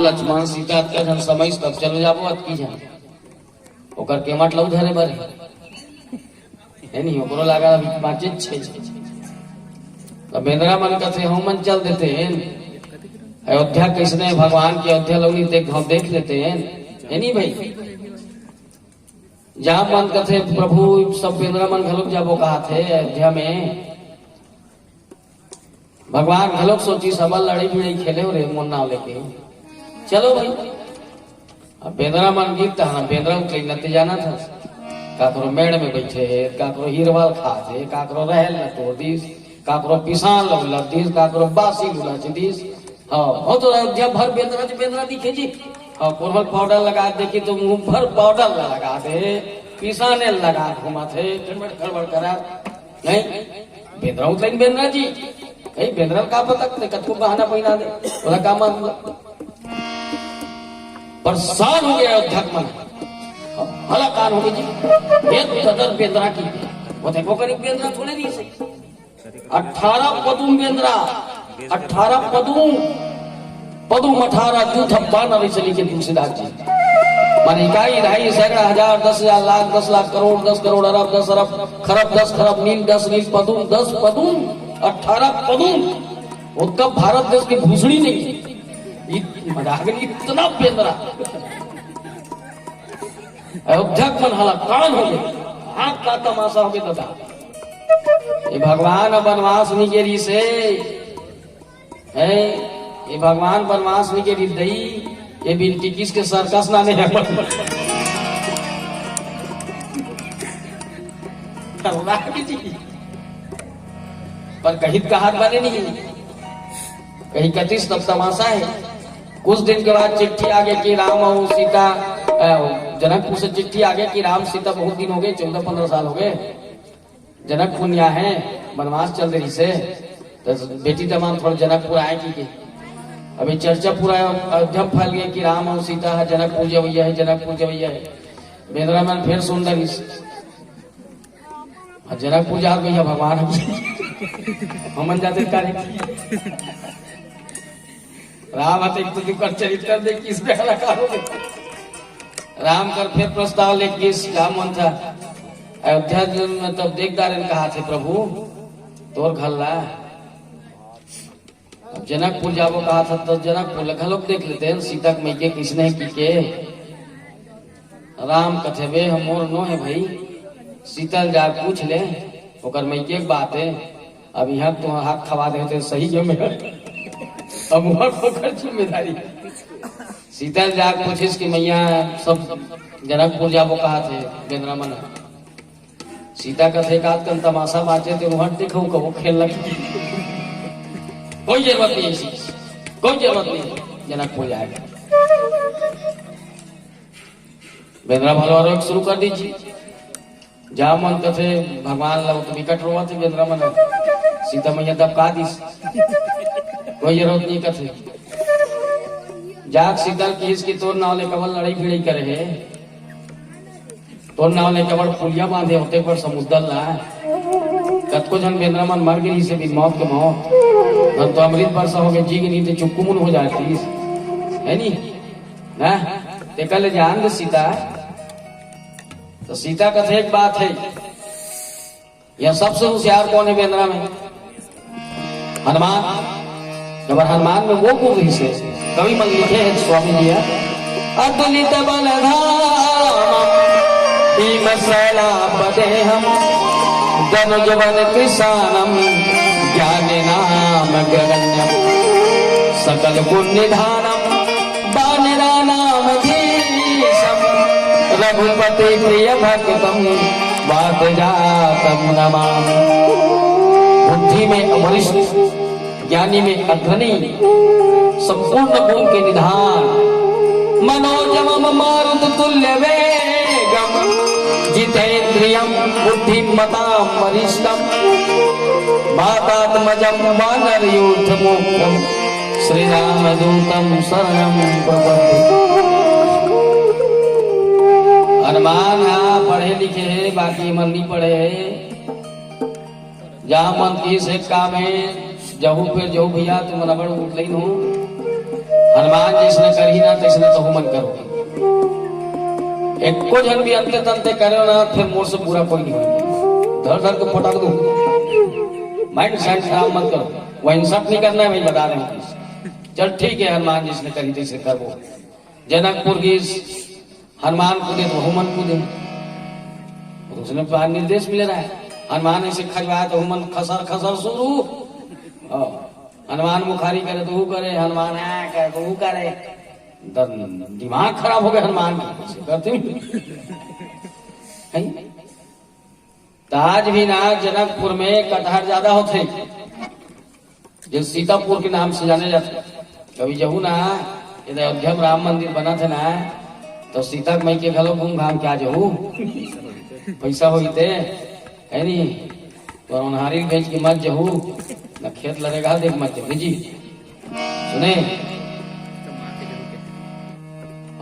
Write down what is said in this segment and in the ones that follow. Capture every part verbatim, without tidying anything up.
लक्ष्मण सीता अतका झन समय, तब चलो जाबो अतकी झन। ओकर केमट लऊ धरे बर हे नहीं, ओकरो लगा अभी पाँचे छे। तो बेंदरा मन कथे, हम मन चल देते हैं अयोध्या, किसने भगवान की अयोध्या लौनी देख, हम देख लेते हैं, है नहीं भाई? जहाँ मन कथे प्रभु, सब बेंदरा मन घलोक जाबो कहा थे अयोध्या में। भगवान घलोक सोची, सब लड़ई भिड़ई खेले हो रे मोर नाव लेके, चलो भाई। अब बेंदरा मन गीत तहन बेंदरा उतरे नते जाना था, काकरो मेड़ में बैठे हे, काकरो हिरवाल खात हे, काकरो रहल न तोड़ दिस, काकरो पिसान लग लग दिस, काकरो बासी लुला दिस। हाँ, हो तो अयोध्या भर बेंदरा जी, बेंदरा दिखे जी। हाँ, कोरहल पाउडर लगा दे कि तो मुंह भर पाउडर लगा दे, पिसाने लगा घुमा थे, गड़बड़ गड़बड़ करा। नहीं, बेंदरा उतरे बेंदरा जी। नहीं, बेंदरा का पता, ते कतको बहाना पहिना दे, ओला का मतलब? परेशान हो गया अयोध्या के मन। भला कान हो गई जी, एक कदर बेंदरा की। वो देखो करीब बेंदरा थोड़े नहीं सही। अठारह पदुम बेंदरा, अठारह पदुम, पदुम अठारह जूथ बानर चली के तुलसीदास जी। माने इकाई, ढाई, सैकड़ा, हजार, दस हजार, लाख, दस लाख, करोड़, दस करोड़, अरब, दस अरब, खरब, दस खरब, नील, दस नील, पदुम, दस पदुम, अठारह पदुम। वो कब भारत देश की भूषणी नहीं? इत-, मजाक नहीं, इतना बेंदरा। अयोध्या के मन हलाकान हो गए। हाथ का तमाशा हो गया दादा। ये भगवान अब वनवास नहीं के रही से है, ये भगवान वनवास नहीं के रही दई, ये बिन टिकिस के सर्कस ना नहीं है। राम जी, पर कहित कहात बने नहीं, कहीं कतिस तब तमाशा है। कुछ दिन के बाद चिट्ठी आ गई कि राम और सीता, अ, जनकपुर से चिट्ठी आ गई कि राम सीता बहुत दिन हो गए, चौदह पन्द्रह साल हो गए, जनकपुर नहीं आए हैं, वनवास चल रही से, तो बेटी दमांद थोड़ा जनकपुर आए कि के। अभी चर्चा पूरा अयोध्या में फैल गई कि राम और सीता है जनकपुर जवैया है, जनकपुर जवैया है। बेंदरा मन फिर सुंदर इस, और जनकपुर जात भैया भगवान हम, हमन जाते कार्य। राम हते एक तो दुकर चरित्र देख किस बेहला का हो गया। राम कर फिर प्रस्ताव ले किस राम मन था अयोध्या में, तब देख दारन कहा थे प्रभु तोर घर ला। अब जनकपुर जाबो कहा था तो जनकपुर ला घलोक देख लेते हैं सीता के मइके किसने की के। राम कथे बे हम मोर नो है भाई, सीता ल जा पूछ ले, ओकर मइके के बात है। अब यहाँ तो हाथ खवा दे होते सही जो मैं अब वहाँ ओकर जिम्मेदारी। सीता ल जा पूछिस कि मैया सब जनकपुर जाबो कहा थे बेंदरा मन। सीता कथे का कन तमाशा बाचे ते वहाँ देखो कबो खेल लगी। कोई जरूरत नहीं है इसी, कोई जरूरत नहीं है जनकपुर जाएगा। बेंदरा भलो आरोप शुरू कर दीजिए। जा मन कथे भगवान ला तो विकट रोवा थे बेंदरा मन। सीता मैया दबका दिस। कोई जरूरत नहीं कथे। जात सीता किस की तोर नाव ले कबल लड़ाई भिड़ाई करे है। तोर नाव ले कबल पुलिया बांधे होते पर समुद्र ला। कतको झन बेंदरा मन मर गई से भी मौत के मौत। हम तो अमृत वर्षा हो गए जी के नहीं तो चुक्कू मुन हो जाती है नहीं। ना, तेकर ले जान दे सीता। तो सीता कथे एक बात है, यह सबसे होशियार कौन है बेंदरा में? हनुमान। जब हनुमान में वो गुण ही से कवि मन लिखे हैं स्वामी जी हैं, अतुलित बल धाम भीम शैला पदे हम दनुज बल कृषाणम ज्ञान नाम गगण्यम सकल गुण निधानम बानराणामधीशम रघुपति प्रिय भक्तम वात जातम नमामि। बुद्धि में वरिष्ठ, ज्ञानी में अग्रणी, संपूर्ण गुण के निधान। मनोजवम मारुत तुल्य वेगम जितेंद्रियम बुद्धिमताम वरिष्ठम वातात्मजम वानर यूथ मुख्यम श्री रामदूतम शरणम प्रपद्ये। हनुमान हा पढ़े लिखे है, बाकी मन नहीं पढ़े है। जहाँ मन किस एक काम है, जहू फिर जहू भैया, तुम मन बड़ उठलइन हो। हनुमान जइसने करही ना, तइसने तहू मन करो। एको झन भी अंते तंते करे ना, फिर मोर से बुरा कोई नहीं होई। धर धर के पटक दू। माइंड सेट खराब मत करो। वो इंसल्ट नहीं करना है भाई, बता रहे हैं। चल ठीक है, हनुमान जइसने करही तइसने करबो। जनकपुर गिस, हनुमान कूदे तो वहू मन कूदे। उसने बाहर निर्देश मिले रहा है, हनुमान ऐसे खजवाए तो वहू मन खसर खसर शुरू। हाँ, हनुमान मुखारी करे तो वो करे, हनुमान आ करे तो वो करे। द-, दिमाग खराब हो गया हनुमान के, ऐसे करते हैं। त आज भी ना जनकपुर में कटहर ज्यादा होथे, जो सीतापुर के नाम से जाने जाथे। कभी जहू ना, इधर अयोध्या में राम मंदिर बनथे ना, तो सीता के मई के घलो घूम घाम के आ जहू, पैसा होई ते, है नी? तो ओन्हारी बेच के मत जहू, ना खेत लरेगा देख मत जहू जी। सुने,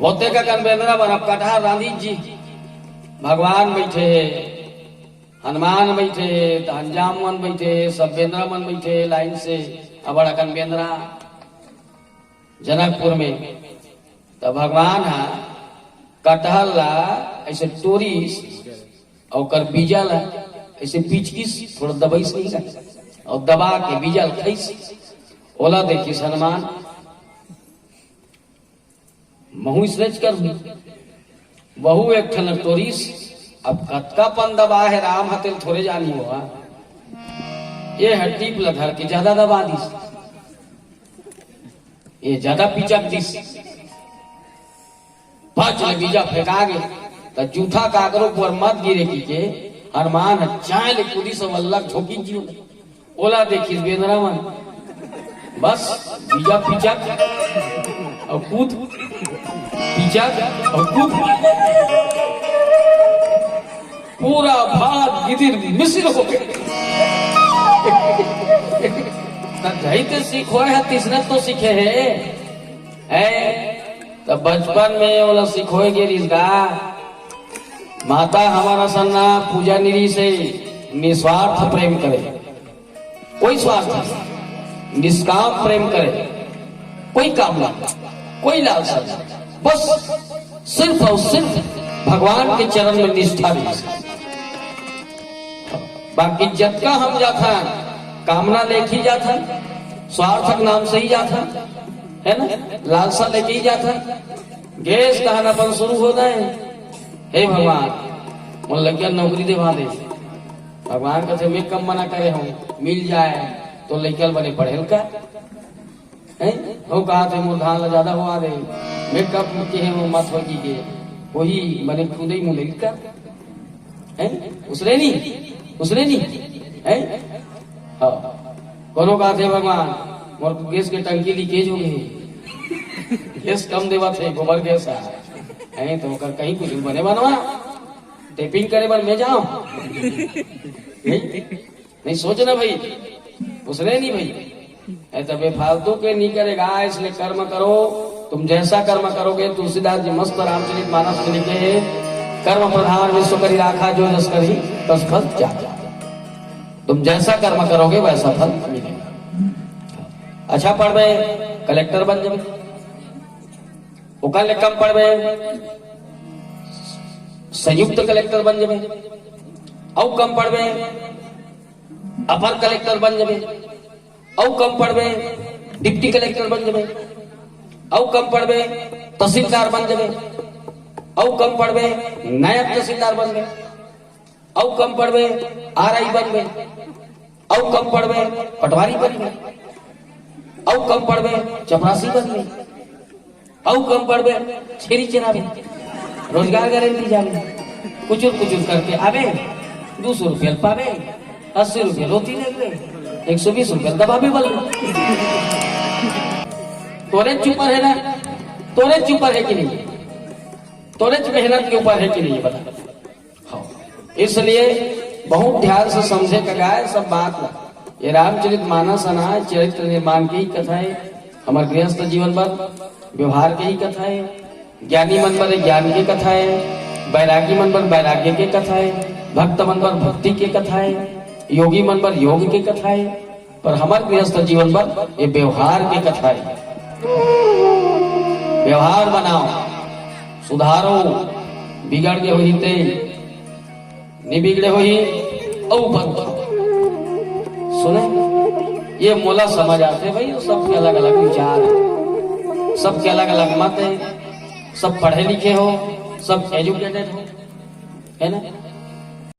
होथे ककन बेंदरा मन, अब कटहर रांधी जी, भगवान बैठे हे, हनुमान बैठे हे, त अंजाम मन बैठे हे, सब बेंदरा मन बैठे हे लाइन से, अबड़ अकन बेंदरा जनकपुर में। त भगवान हा कटहर ला ऐसे टोरिस, अउ ओकर बीजा ला ऐसे पिचकिस, थोड़ा दबाइस नहीं का, अउ दबा के बीजा ला खाइस। ओला देखिस हनुमान, महू इसनेच कर हुई। वहू एक ठन टोरिस, अब कतका पन दबा हे राम हतेल थोरे जानी हो। ये ह टीप ल धर के ज्यादा दबा दिस, ये ज्यादा पिचक दिस। पांच ले बीजा फेंका गे, त जूठा काकरो ऊपर मत गिरे की के हनुमान ह चाय ले कूदिस अउ अल्लग झोंकिस जी। ओला देखिस बेंदरा मन, बस बीजा पिचक अउ कूद, पिचक अउ कूद, पूरा भात गिदिर मिसिर हो गे। त जही ते सिखोय ह, तिसने तो सीखे हे। हैं? त बचपन में ओला सिखोय गे रिहिस गा, माता हमर असन ना पूजा नइ रिहिस हे, निस्वार्थ प्रेम करे, कोई स्वार्थ नहीं, निष्काम प्रेम करे, कोई कामना, कोई लालसा नहीं, बस सिर्फ अउ सिर्फ भगवान के चरण में निष्ठा रहिस। बाकी जतका हम जाथन, कामना लेके ही जाथन, स्वार्थ के नाम से ही जाथन, है ना, लालसा लेके ही जाथन। गैस दहन अपन शुरू हो जाए, हे भगवान, मोर लइका नौकरी देवा दे। भगवान कथे, मैं कम मना करे हूँ, मिल जाए तो लइका बने पढ़े ल का। हैं? हो कहा थे मोर धान ला ज्यादा होवा दे, मैं कब के हे वो मत हो जी के, वही बने खुदे ही मुले का। हैं? उसने नहीं, उसने नहीं, हैं? हाँ। कोनो कहा थे भगवान, मोर गैस के टंकी लीकेज हो गई, गैस कम देवा थे, गोबर गैस है, हैं? तो ओकर कहीं कुछ बने बनवा, टेपिंग करे बर मैं जाऊं। नहीं? नहीं सोचना भाई, उसने नहीं भाई। ऐ तो बेफालतू के नहीं करेगा, इसलिए कर्म करो। तुम जैसा कर्म करोगे, तुलसीदास जी मस्त रामचरित मानस में लिखे हैं, "कर्म प्रधान विश्व करी राखा, जो जस करी तस फल जाता।" तुम जैसा कर्म करोगे, वैसा फल मिलेगा। अच्छा पढ़बे, कलेक्टर बन जाबे, ओकर ले कम पढ़बे, संयुक्त कलेक्टर बन जाबे, अउ कम पढ़बे, अपर कलेक्टर बन जाबे, अउ कम पढ़बे, डिप्टी कलेक्टर बन जाबे, अउ कम पढ़बे, तहसीलदार बन जाबे, अउ कम पढ़बे, नायब तहसीलदार बन जाबे, अउ कम पढ़बे, आरआई बन जाबे, अउ कम पढ़बे, पटवारी बन जाबे, अउ कम पढ़बे, चपरासी बन जाबे। अउ कम पढ़बे, छेरी चराबे, रोजगार गारंटी जाबे, कुचुर कुचुर करके आबे, दू सौ रुपया पाबे, अस्सी रुपया रोटी लेबे, एक सौ बीस रुपया दबाबे बल। तोरे ऊपर है ना, तोरे ऊपर है कि नहीं, तोरे मेहनत के ऊपर है कि नहीं, बता। हाँ। इसलिए बहुत ध्यान से समझे का गाय सब बात ला। ये रामचरित मानस अना चरित्र निर्माण के ही कथा है, हमर गृहस्थ जीवन बर व्यवहार के ही कथा है, ज्ञानी मन बर ज्ञान के कथा है, बैरागी मन बर बैराग्य के कथा है, भक्त मन बर भक्ति के कथा है, योगी मन बर योग के कथा है, पर हमर गृहस्थ जीवन बर ये व्यवहार के कथा है। व्यवहार बनाओ, सुधारो, बिगड़ गे होही ते, नि बिगड़े होही, अउ ऊपर उठाओ। सुने, ये मोला समझ आथे भाई, सबके अलग-अलग विचार हे, सबके अलग-अलग मत हे, सब पढ़े लिखे हो, सब एजुकेटेड हो, है ना?